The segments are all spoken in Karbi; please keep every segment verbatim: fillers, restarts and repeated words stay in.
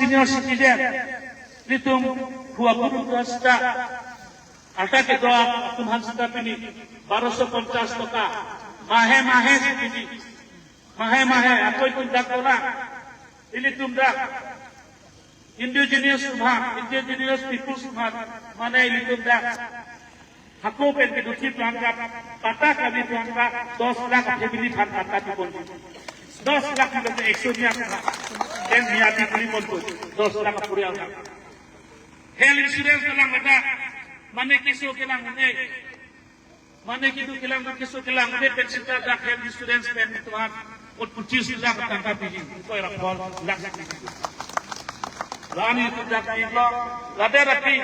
Senior citizen, ilitum hua guru sita, arta kedo atum aphan sita pini baroso ponchas toka mahe mahe si pini, mahe mahe ako itum dak dolang, ilitum dak indigenous atum aphan, indigenous peoples atum aphan, mane ilitum dak hako pen kedo thip lang ka, patta kave lang ka, dos lakh family aphan patta pipon. Dos lakh mane ekso niya ka. Pen niya di kuli monpo, dos lakh puri ang. Health insurance kelang ka, mane keso kelang ne. Mane kedo kelang, keso kelang ne pen sita dak health insurance pen tuhan, ut pachis lakh tangka piji, koi ra phol lakh. La-an itum dak pilo, ladak rapi,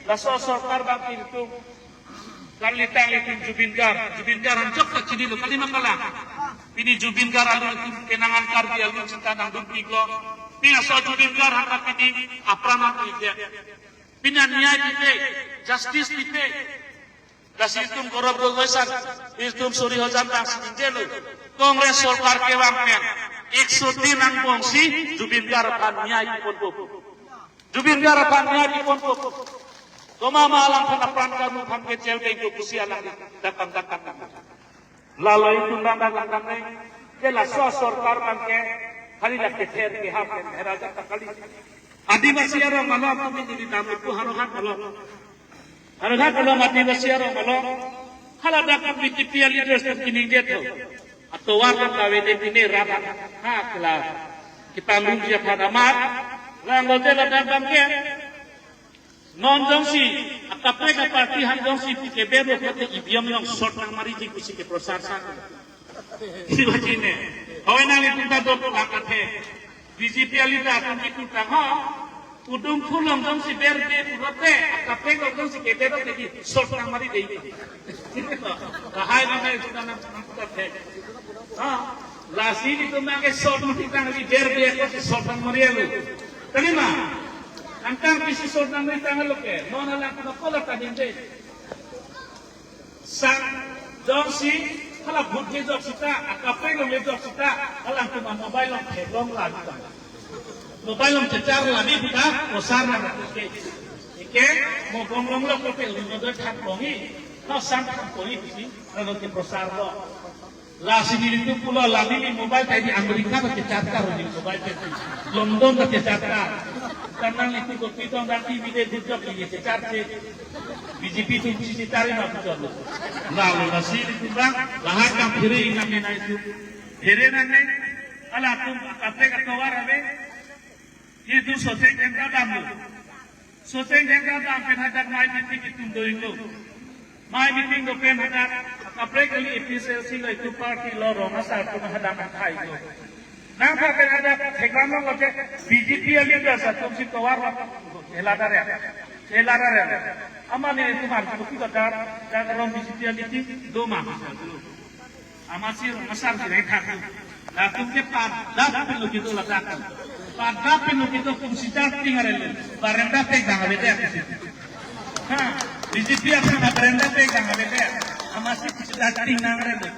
laso sorkar abang itum, kali tang itum Zubeen Garg, Zubeen Garg anchot ta chinilo, kali ma kalang. Pini Zubeen Garg alu itum kenangan Karbi alu sita nangdun piklo. Pini laso Zubeen Garg aphan pini apran an ide. Pini anyay pipe, justice pipe. Lasi itum Gaurav Gogoi sir, itum suri hojan bang si ningjelo. Congress sorkar kevang pen ekso din angbong si Zubeen Garg aphan nyay piponpo. Zubeen Garg aphan nyay piponpo. Komat ma alangphan apran karmu aphan ke jail ke ingko pusi alang dak pangdak kan. Lalo itum bang bang kan ne. Ke laso sorkar abang ke kali lak kether kehap ke hera jak kali. Adivasi arong malom atum ini di tamu ku harohan malom. Harohan malom Adivasi arong malom. Hala dak B J P leaders atum kiningje tho. Atovar lo kave de pine rat ha kela. Kita nungji aphan amat. Lang lo de ladak abang ke. Non jongsi akaprek aparty han jongsi kebe ro kote E V M along short nangmariji pusi keprosar sa. Si baji ne. Hoi nanglitum ta dok lang kathe. B J P a-leader atum kipu tang ho. Udung phulong jongsi ber de pulote, akaprek along jongsi kebe ro kote short nangmari dei. Lahai nang nang nang nang kathe. Ha, lasi itum nang ke short mati tangli ber de ako si short nangmari alo. Kali ma? Angkang pisi short nangmari tanglo ke. Non alang kuna kola tadin de. Sang jongsi hala vote kejok sita, akaprek along kejok sita, alangtum mobile along theklong la tang. Mobile along chechar la di kita, osar nang ke. Ike, mo gom long lo kote, mo do thak longi, no sang thak longi si, lalu keprosar lo. Lasi nelitum pulo la neli mobile ta di America ta chechar ta ro neli mobile ta di London ta chechar ta. Karena nelitum kopi tong dan T V de gujok neli chechar che. B J P atum chisi tari ma puchot lo. Lalu lasi nelitum bang, lahai kam phere inam ne nai tu. Phere nang ne, alatum akaprek atovar ave. Itum Socheng Dhemka damlo. Socheng Dhemka dam pen hadak mei meeting itum do-iklo. Mei meeting do pen hadak akaprek kali A P H L C lo itum party lo rong asar atum hadak nangthailo. Nangtha pen hadak theklam lo je B J P a-leaders atum si tovar lo. Hela dare. Hela dare. Amat nelitum aphan kopi kadar, dak rong B J P a-meeting do ma. Amatsi rong asar si rengthak. Latum ke padat pen lo kedo ladak. Padat pen lo kedo kum sida ting arelo. Barenda pek dang avedet. Ha, B J P aphan barenda pek dang avedet. Amatsi kum sida ting nang arelo.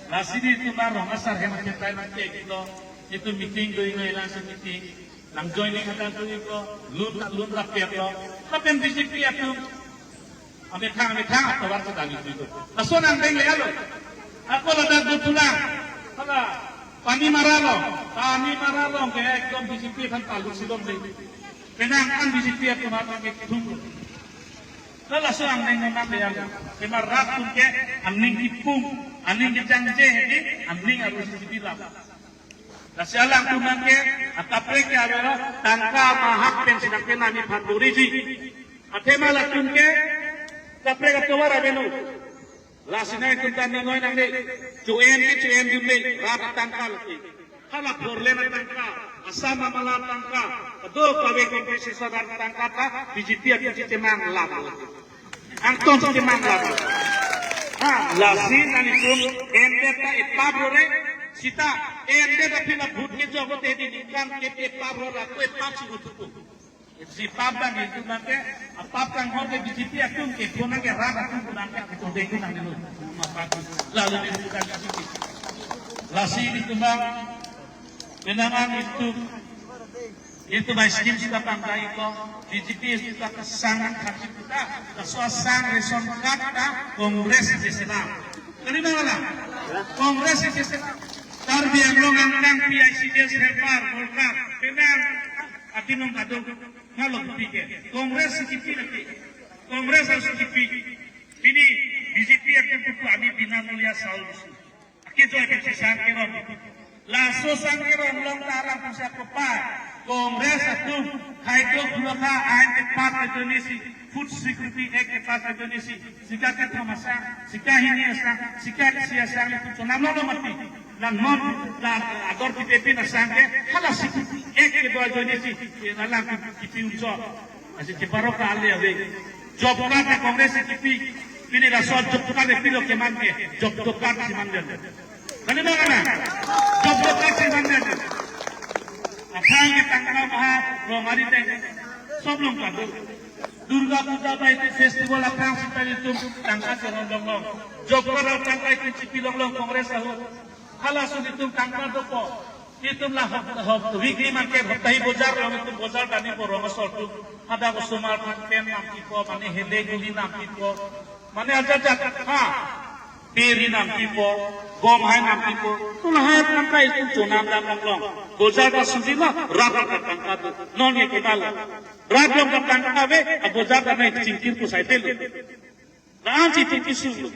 Lasi nelitum rong asar hem akhir tai nang ke lo. Itum meeting do-iklo, ilang si meeting. Nang joining hadak do-iklo, lun lun rapet lo. Lapen B J P atum amethang amethang atovar ta dali do-iklo. Laso nang deng le alo. Ako ladak do pulang. Hala Panimara along, Panimara along ke ekdom B J P aphan palu si long le. Penang an B J P atum aphan ke thum. Lalaso angdeng nang le alo. Kemar rat atum ke aning kipung, aning kejangje hedi, aning arus si bilang. Lasi alangtum nang ke, akaprek ke avelo, tangka mahak pen si nang ke nani phan doriji. Athema latum ke, akaprek atovar avelo. Lasi nangtum ta nangnoi nangne, chu-en ke chu-en dunde, rat atangka lake. Hala Borland atangka, Assam amala atangka, kado kave compensation atangka ta, B J P atum chemang lam lake. Angtong si kemang lam. Ha, lasi nelitum endet ta epap rore, sita endet aphi la vote kejok te di ningkan ke epap rora ko epap si utuku. Si pap dan itu nang ke, apap kanghor ke B J P atum ke pon nang ke rat atum nang ke itu deng nang dulu. Lalu di bukan B J P. Lasi nelitum bang, penang an itum Itu bai scheme sita pangdai ko, B J P sita kesang nang khaji kita, laso asang ration card ta Congress ke selam. Kalima wala? Congress ke selam. Karbi Anglong angkang P I C D S helper, worker, penang, atinong kadung, ngalok pike. Congress kipi lagi. Congress harus kipi. Ini B J P akan tuku ami bina mulia saul musuh. Kejo ke sang keron. Laso sang keron along ta alam pusi akopai. Congress atum khai dok dua ka ain ke pass ajoine si, Food Security Act ke pass ajoine si, sika kethom asang, sika hini asang, sika isi asang itu chonam lo mati. La non la ador P P P na sang ke hala Security Act kedo ajoine si, la lang kipi unso. Asi cheparo ka ale ave. Job card na Congress kipi. Pini laso job card pilo keman ke. Job card si mandet. Kalima kana? Job card si mandet. Athang ke tangka maha rong ari teng. Sob long kado. Durga Puja bai festival athang si tadi tum tangka si rong long long. Job card tangka itu kipi long long Congress ahut. Hala suni tum tangka dopo. Itum la hap, hap, weekly market, haptahi bojar lo, itum bojar tani borong asor tu. Ada ko sumar than pen nampipo, mane hede guli nampipo. Mane ajat-jat, ha. Peri nampipo, gom hai nampipo. Tu lahai tangka itum chonam dam long long. Bojar ta suji lo, rat rat tangka tu. Non ye kenal. Rat long tangka ave, a bojar ta nai chingkir pusai telu. Ran si tu kisu.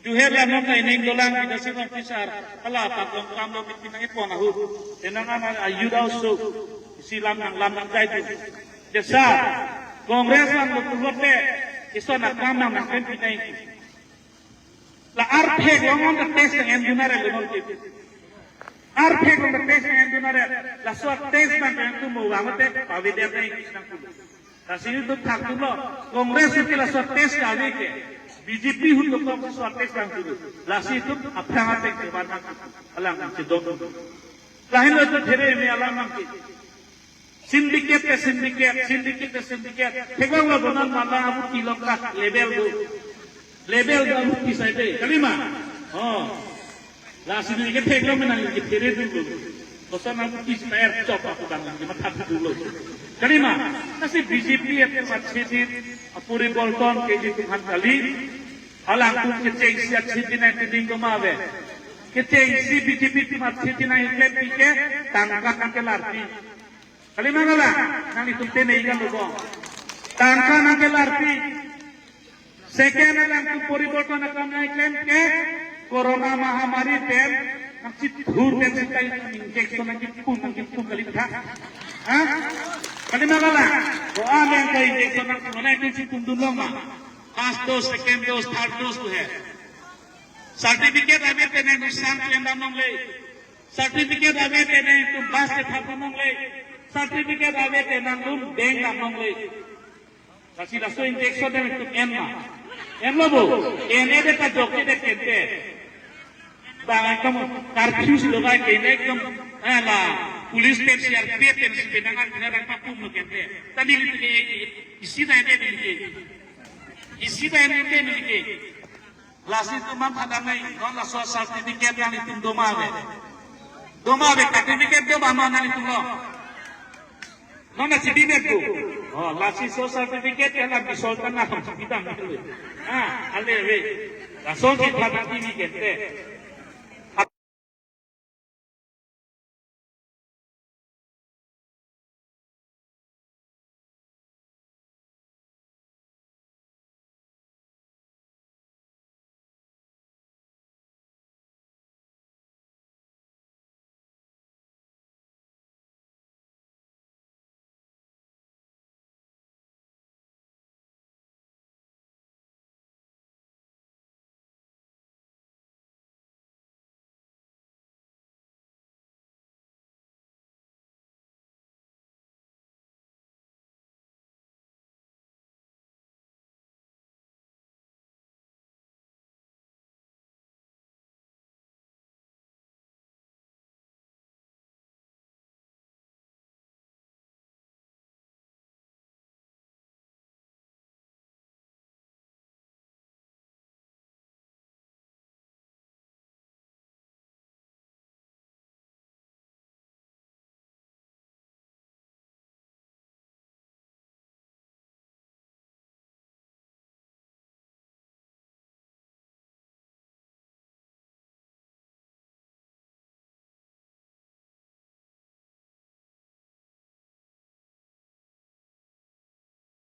Juher la non ta ining dolang kita si non pisar. Hala paklong kam lo miti nang ipon ahut. Tenang ana ayuda usu. Isi lam nang lam nang jai tu. Jesa. Congress lang lo pulote. Iso na kam nang nang pen pinai. La arphek long on the test nang endunare lo non kip. Arphek long the test nang endunare. Laso test nang nang tu mo wang te. Pavidet nang nang tu. Lasi itum thakdunlo, Congress ke laso test kali ke, B J P ahut lo kong laso test lang dulu. Lasi itum aphrang ateng ke ban nang alang nang chedok. Lahin lo itum there me alam nang ke. Syndicate ke syndicate, syndicate ke syndicate. Theklong lo donan mala abu kilong ka level do. Level do abu kisai de. Kalima. Oh. Lasi neli ke theklong menang ke there dulu. Kosa nang kis tayar chop aku bang lagi matha dulu. Kalima, lasi B J P ate matchedit, apuri bolton ke di Tuhan kali. Alangtum kechengsi achedit nai teding doma ave. Kechengsi B J P atum achedit nai klem pike, tangka nang kelarpi. Kalima kala, nanglitum tene ikan lo bong. Tangka nang kelarpi. Second alangtum poriborton akam nangklem ke corona mahamari pen nangchithur pen sita injection nangkipu nangkipu kali tha. Ha? Kalima kala. Ko amen ko injection nangkipu nangkipu dun long ma. First dose, second dose, third dose tu hai. Certificate ave te nangtum sang klem dam longle. Certificate ave te nangtum bus te thap dam longle. Certificate ave te nangtum bank dam longle. Lasi laso injection dam itum en ma. En lo bo. En e de ta jok ke de kente. Bang ekdom curfew si logai ke ne ekdom, eh, la police pen C R P F pen si penang an nang pakum lo kente. Tadi li ke isi ta en e li ke. Isi ta en e li ke. Lasi itum mathadam nai, non laso certificate nanglitum doma ave. Doma ave, certificate do ba ma nanglitum lo. Non na C B B do. Oh, lasi so certificate ke la bisol kan na hom C B dam dulu. Ah, ale ave. Laso si thadam T V kente.